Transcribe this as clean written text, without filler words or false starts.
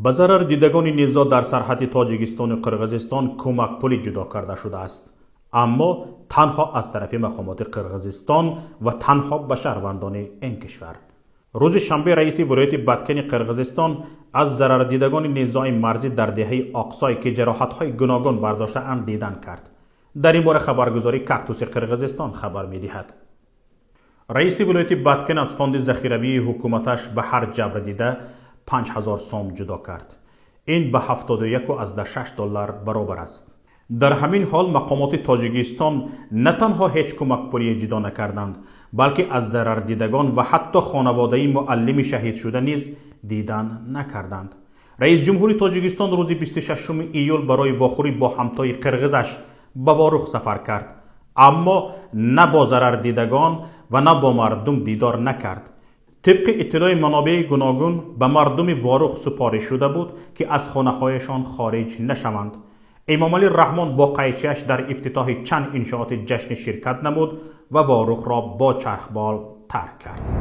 Ба зарардидагони низоъ дар сарҳади Тоҷикистону Қирғизистон кӯмакпулӣ ҷудо карда шудааст, аммо танҳо аз тарафи мақомоти Қирғизистон ва танҳо ба шаҳрвандони ин кишвар. Рӯзи шанбе раиси вилояти Баткени Қирғизистон аз зарардидагони низои марзӣ дар деҳаи Оқсой, ки ҷароҳатҳои гуногун бардоштаанд, дидан кард. Дар ин бора хабаргузории Кактуси Қирғизистон хабар медиҳад. Раиси вилояти Баткен аз фонди захиравии ҳукуматаш ба ҳар ҷабрдида 5000 сом ҷудо кард. Ин ба 71,6 доллар баробар аст. Дар ҳамин ҳол мақомоти Тоҷикистон на танҳо ҳеҷ кӯмакпулие ҷудо накарданд, балки аз зарардидагон ва ҳатто хонаводаи муаллими шаҳидшуда низ дидан накарданд. Раис ҷумҳури Тоҷикистон рӯзи 26 июл барои вохӯрӣ бо ҳамтои қирғизаш ба Ворух сафар кард, аммо на бо зарардидагон ва на бо мардум дидор накард. Тибқи иттилои манобеи гуногун, ба мардуми Ворух супориш шуда буд, ки аз хонаҳояшон хориҷ нашаванд. Эмомалӣ Раҳмон бо қайчиаш дар ифтитоҳи чанд иншооти ҷашнӣ ширкат намуд ва Ворухро бо чархбол тарк кард.